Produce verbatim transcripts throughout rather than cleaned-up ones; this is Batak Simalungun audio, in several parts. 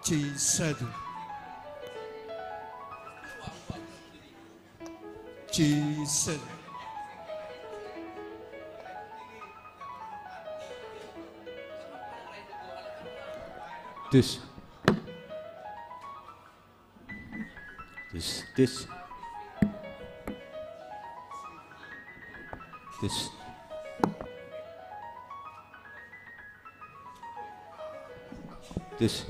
G seven. G seven. Tes. Tes, tes. Tes. Tes.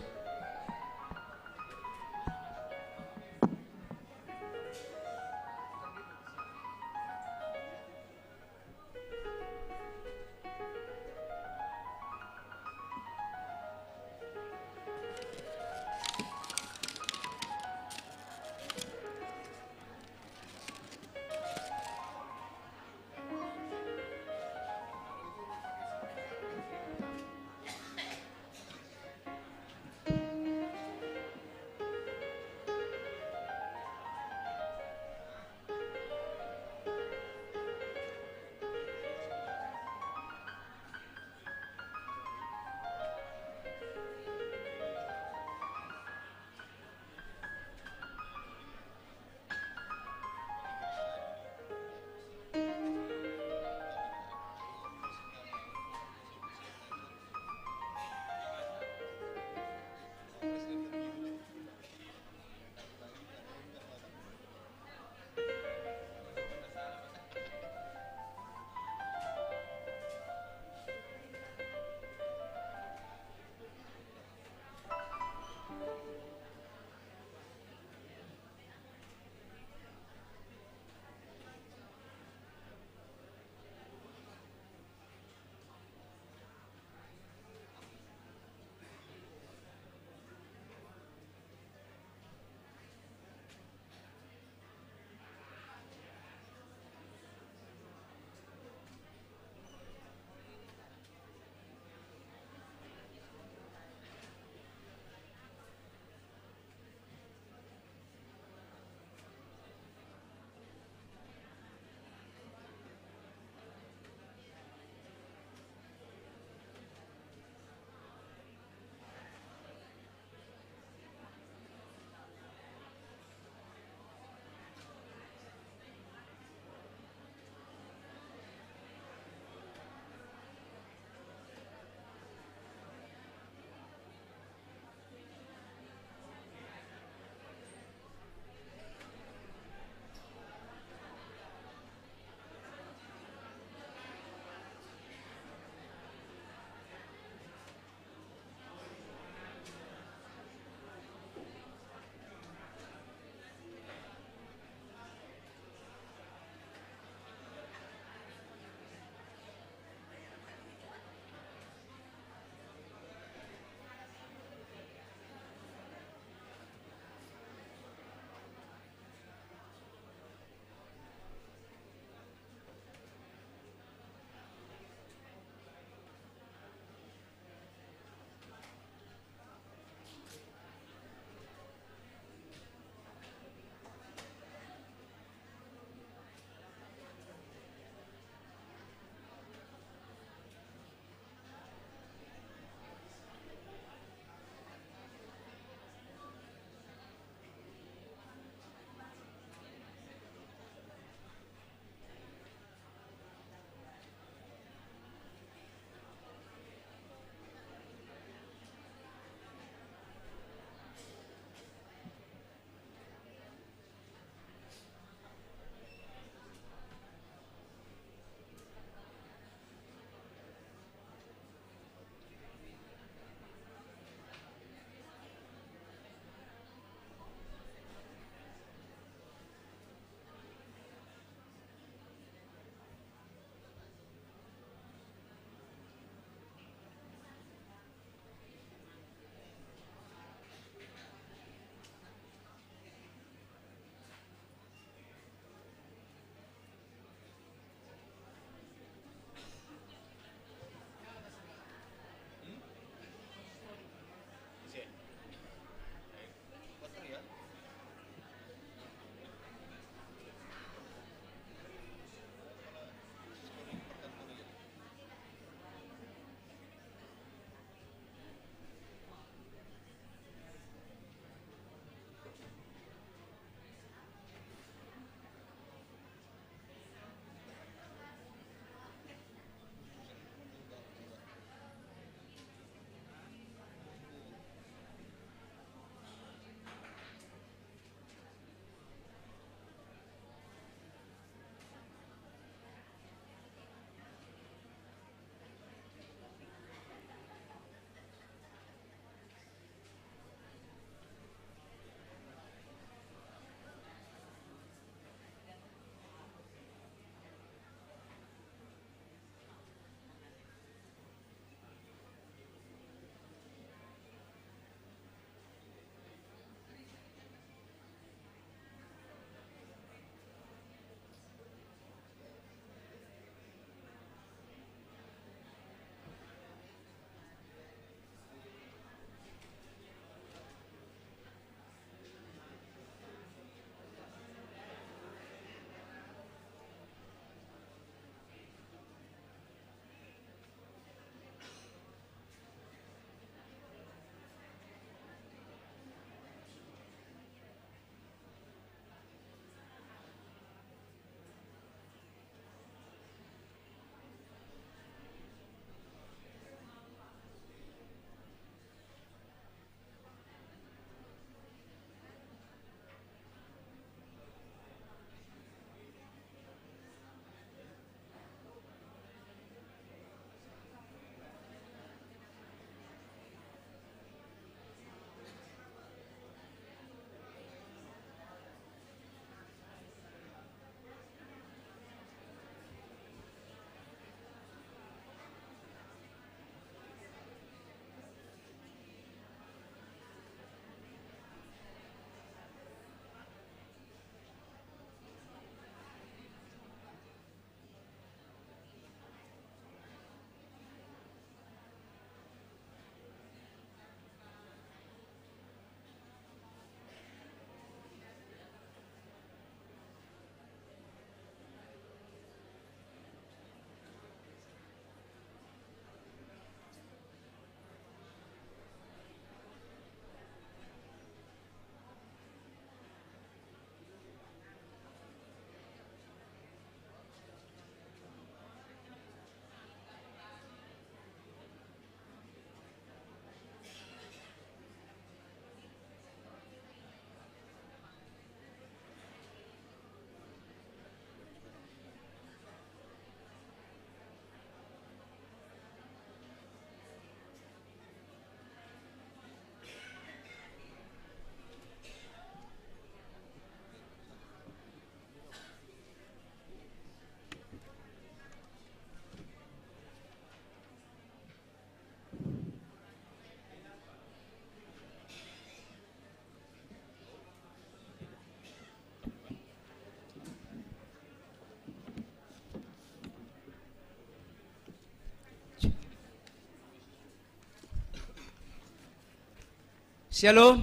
Shalom.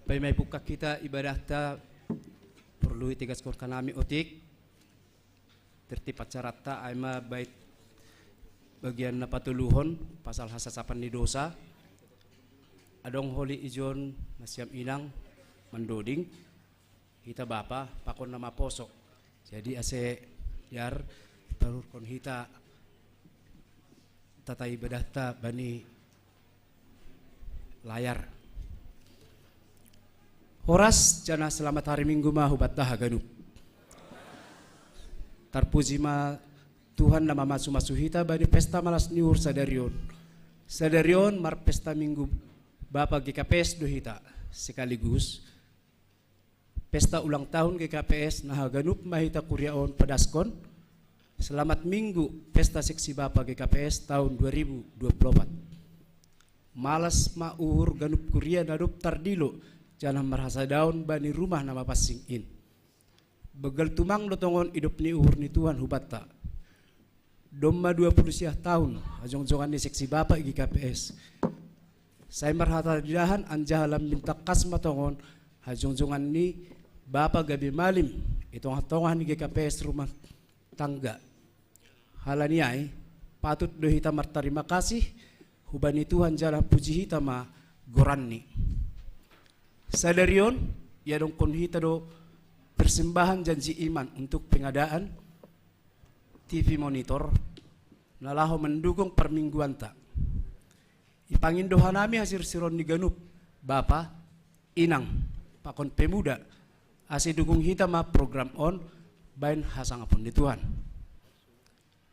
Paima ibuka hita ibadahta, porlu itegaskon hanami otik. Tertib acaranta ai ma bait bagian na patoluhon, pasal hasasapan ni dosa. Adong holi ijon nasiam inang mandoding. Hita bapa pakon na maposo. Jadi ase biar paruhurkon hita tata ibadahta bani layar. Horas, janah selamat hari Minggu ma hubanta haganup. Tarpuji ma Tuhan na mamasu-masu hita bani pesta malas ni uhur sadari on. Sadari on marpesta Minggu Bapa G K P S do hita, sekaligus pesta ulang tahun G K P S. Na haganup ma hita kuria on padaskon selamat Minggu pesta seksi Bapa G K P S tahun dua ribu dua puluh empat. Malas ma uhur ganup kuria na dob tardilo, janah marhasadaon bani rumah na mapansing in. Banggal tumang do tongon idop ni uhur ni Tuhan hubanta. Domma dua puluh siah tahun hajongjongan ni seksi Bapa G K P S. Sai marhataridahan anjaha lambin tangkas ma tongon hajongjongan ni Bapa gabe malim i tongah-tongah ni G K P S rumah tangga. Halani ai, patut do hita martarima kasih hubani Tuhan, janah puji hita ma goranNi. Sadari on, iadongkon hita do persembahan janji iman untuk pengadaan T V monitor na laho mandukung parmingguanta. Ipangindo hanami hasirsiron ni ganup, bapa, inang, pakon pemuda, ase dukung hita ma program on bahen hasangapon ni Tuhan.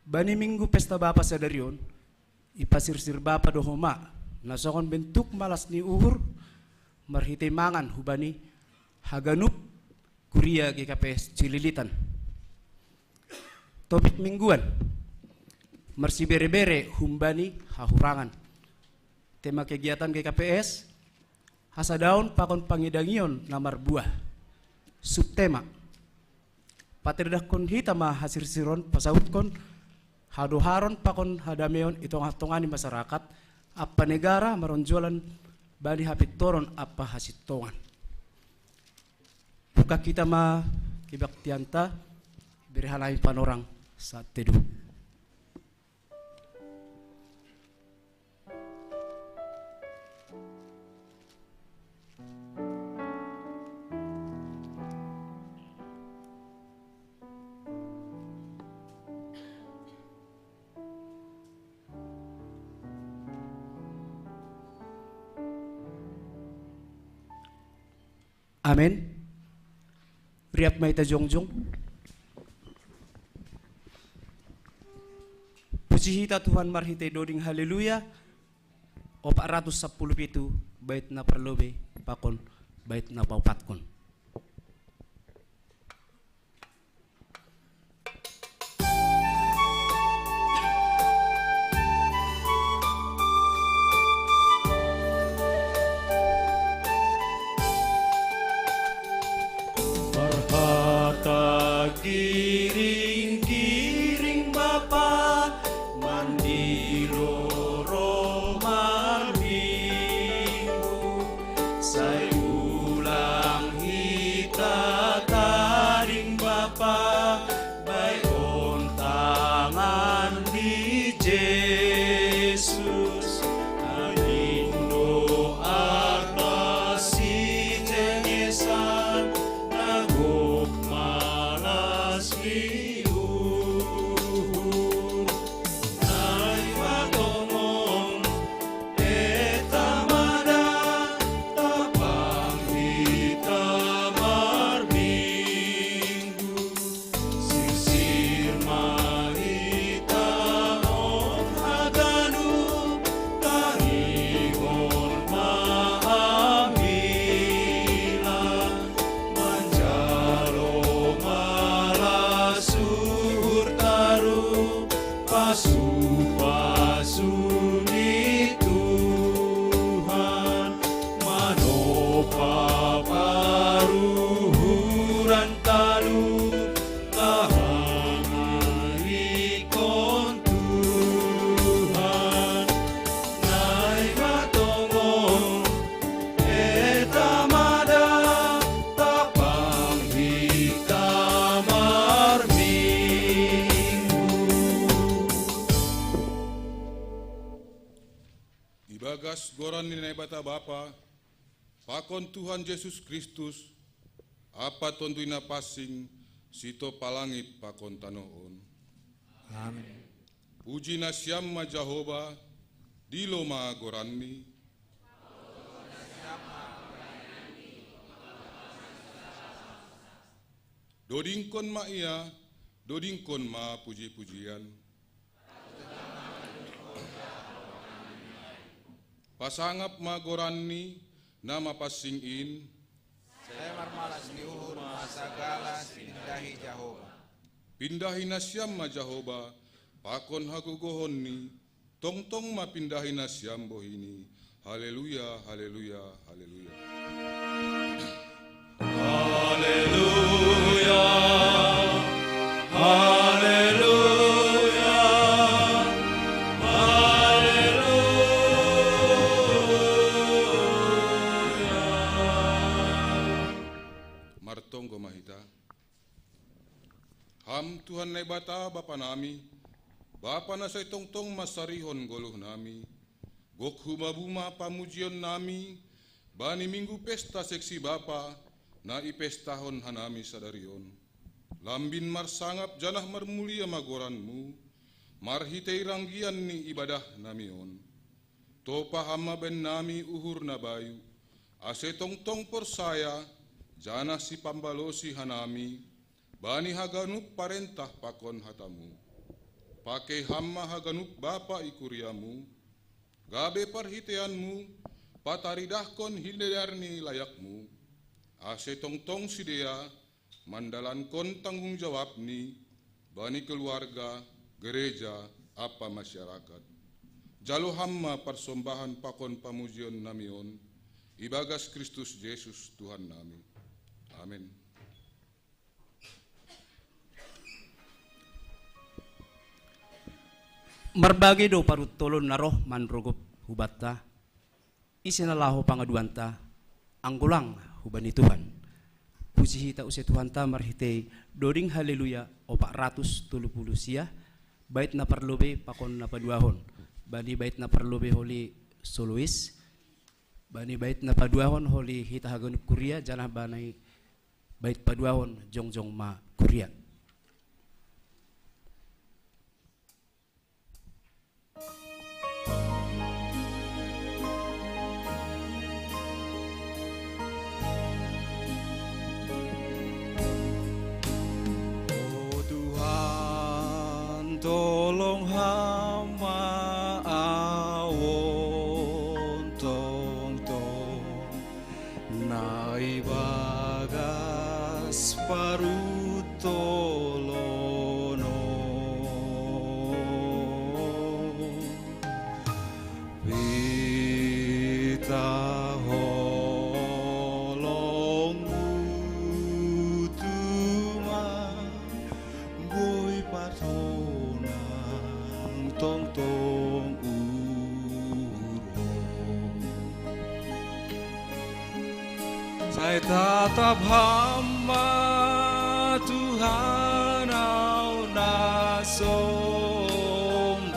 Bani Minggu Pesta Bapa sadari on, ipasirsir Bapa do homa na songon bentuk malas ni uhur marhitei mangan hubani haganup kuria G K P S Cililitan. Topik mingguan, marsibere-bere humbani hahurangan. Tema kegiatan G K P S, hasadaon pakon pangidangion na marbuah. Subtema, paterdahkon hita ma hasirsiron pasautkon hadoharon pakon hadameon i tongah-tongah ni masyarakat, ampa negara maronjolan bani hapintoron ampa hasintongan. Buka hita ma kebaktianta, bere hanami panorang saat teduh. Amen. Riap ma hita jongjong. Puji hita Tuhan marhitei doding haleluya, opat ratus sampulu pitu, bait na parlobei pakon bait na paopatkon. Marhata giring-giring Bapa, mandilo ro marminggu, sai ulang hita tading Bapa, bahen tangan ni Jesus, ading do arta sijengesan, na gok malas ni uhur. Naima tongon heta ma da, tapang hita marminggu. Sirsir ma hita on haganup, tangihon ma ambilan, manjalo ma las uhur taru, pasu-pasu ni Tuhan, manopa paruhuran talu, laho mangihon Tuhan. Naima Bagas goran ni Naibata Bapa, pakon Tuhan Jesus Kristus, Ampa Tonduy Napansing, sitopah langit pakon tanoh on. Amin. Puji nasiam ma Jahowa, dilo ma goranni. Dodingkon ma ia, dodingkon ma puji-pujian. Pasangap ma goranni, na mapansing in. Sai marmalas ni uhur ma sagala sipindahi Jahowa. Pindahi nasiam ma Jahowa, pakon hagogohonni, tongtong ma pindahi nasiam bohini. Haleluya, haleluya, haleluya. Haleluya, haleluya, haleluya. Martonggo ma hita. Ham Tuhan Naibata Bapa nami, Bapa na sai tongtong mansarihon goluh nami, gok humamu ma pamujion nami, bani minggu pesta seksi Bapa, na ipestahon hanami sadari on. Lambin marsangap janah marmulia ma goranmu, marhitei ranggian ni ibadah nami on. Topah Ham ma bahen nami uhur na bayu, ase tongtong porsaya, janah sipambalosi hanami, bani haganup parentah pakon hatamu. Pakei Ham ma haganup bapa i kuriamu, gabe parhiteianmu, pataridahkon hindear ni layakmu, ase tongtong sidea, mandalankon tanggung jawabni, bani keluarga, gereja, ampa masyarakat. Jalo Ham ma parsombahan pakon pamujion nami on, ibagas Kristus Jesus Tuhan nami. Amin. Marbagei do paruntolon na roh manrogop hubanta, ise na laho pangaduanta, anggo lang hubani Tuhan. Puji hita use Tuhanta marhitei doding haleluya opat ratus tolu puluh sia, bait na parlobei pakon na paduahon, bani bait na parlobei holi solois, bani bait na paduahon holi hita haganup kuria, janah bani bait paduahon jongjong ma kuria. O Tuhan, tolong Ham ma ahu on tongtong, na ibagas paruntolonon. Pitah holongmu tumang, boi patonang tongtong uhur on. Sai tatap Ham ma Tuhan ahu na sombuhon,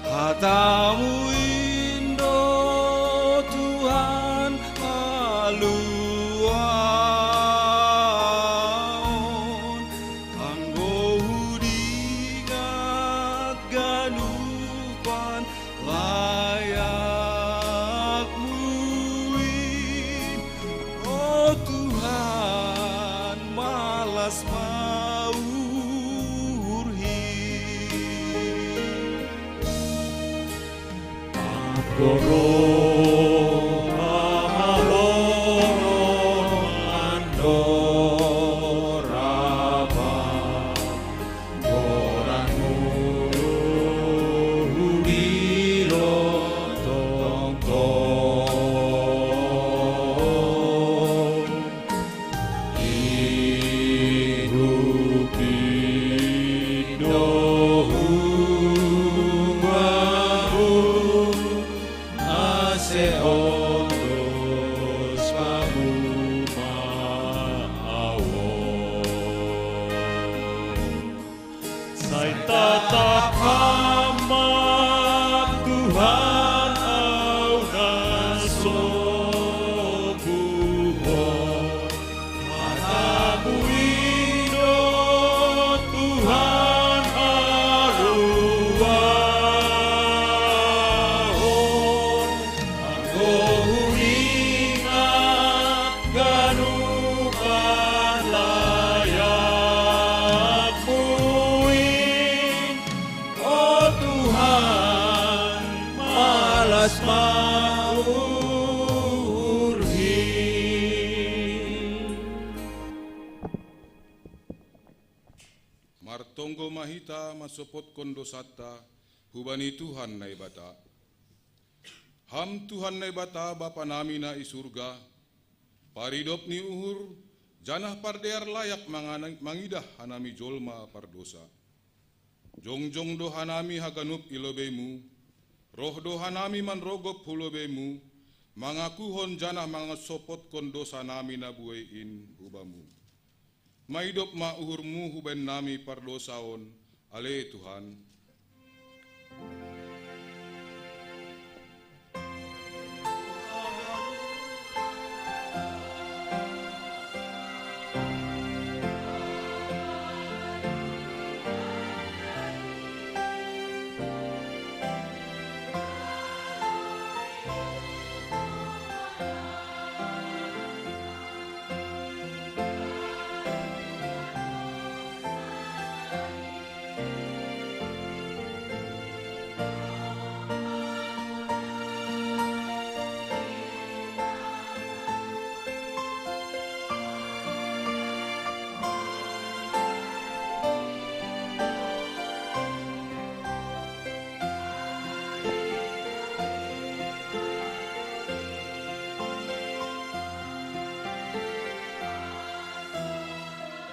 hatamu in do Tuhan haluaon, anggo hudingat ganupan layakmu in, o Tuhan, malas ma uhurhi. Anggo roh pamalonon andorapa, goranmu hudilo tongtong. Ihup in do hubamu, ase ondos pamumawon. Sai tatap Ham ma Tuhan Maurhi. Martonggo ma hita mansopotkon dosanta hubani Tuhan Naibata. Ham Tuhan Naibata, Bapa nami na i surga, paridop ni uhur, janah pardear layak mangana-, mangidah hanami jolma pardosa. Jongjong do hanami haganup i lobeimu, roh do hanami manrogop hu lobeimu, mangakuhon janah mansopotkon dosa nami na buei in hu Bamu. Maidop ma uhurmu hubahen nami pardosaon, ale Tuhan.